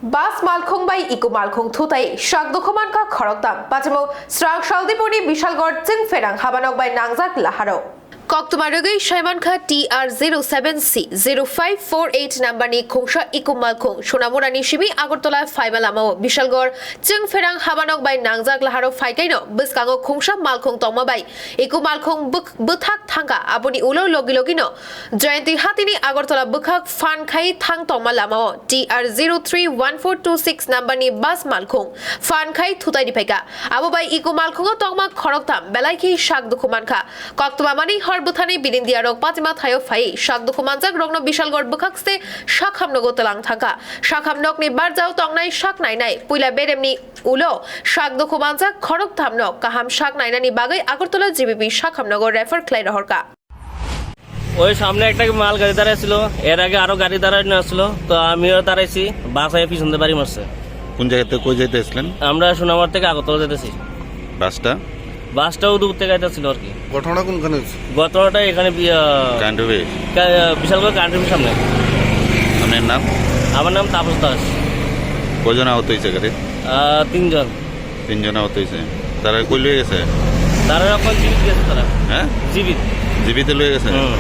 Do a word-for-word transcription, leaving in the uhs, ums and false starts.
Bus malkhung bai eco malkhung thutai sak dukhu mankha khoroktham. Pachimung Srang Saldipurni Bishalgarh Chwngpherang habanok bai nangjak laharo. Koktwma rwgwi saimankha T R zero seven C zero five four eight number ni khungsa eco malkhung Sonamurani simi Agartala phaiba lamao Bishalgarh Chwngpherang habanok bai nangjak laharo phaikaino bwskango khungsa malkhung tongma bai eco malkhung bwk-, bwthak thangkha. Aboni ulo logi logino Jayanti Hatini Agartala bwkhak phan khai thang tongma lamao T R zero three one four two six number ni bus malkhung phan khai thutai riphaikha. Abo bai eco malkhungo tongma khoroktham belai khe sak dukhu mankha. Koktwma mani hor bwthani bilindiarok Patima thaio phai sak dukhu manjak rokno Bishalgarh bwkhak se sakham nogo tlang thangkha. Sakham nokni barjao tongnai sak nainai puila beremni ulo sak dukhu manjak khoroktham no kaham sak nainani bagwi Agartala G B P sakham nogo refer khlai rohorkha. ওই সামনে একটা মাল গাড়ি দাঁড়ায় ছিল, এর আগে আরো গাড়ি দাঁড়ানো ছিল, তো আমিও দাঁড়াইছি, বাস আইয়া পিছন দিয়ে বাড়ি মারছে। কোন জায়গা থেকে কই যাইতে আসলেন? আমরা সোনামার থেকে আগরতলা যেতেছি। বাসটা? বাসটাও দূর থেকে আইতেছিল আর কি। ঘটনা কোনখানে হয়েছে? ঘটনাটা এখানে বি-, আহ, কান্টুবি? কা-, আহ, বিশালগড় কান্টুবির সামনে। আপনার নাম? আমার নাম তাপস দাস। কজন আহত হয়েছে গাড়ির? আহ, তিনজন। তিনজন আহত হয়েছে। তারা কই লয়ে গেছে? তারা এখন জীবিত গেছে তারা। হ্যাঁ? জীবিত। জীবিত লয়ে গেছে? হুম।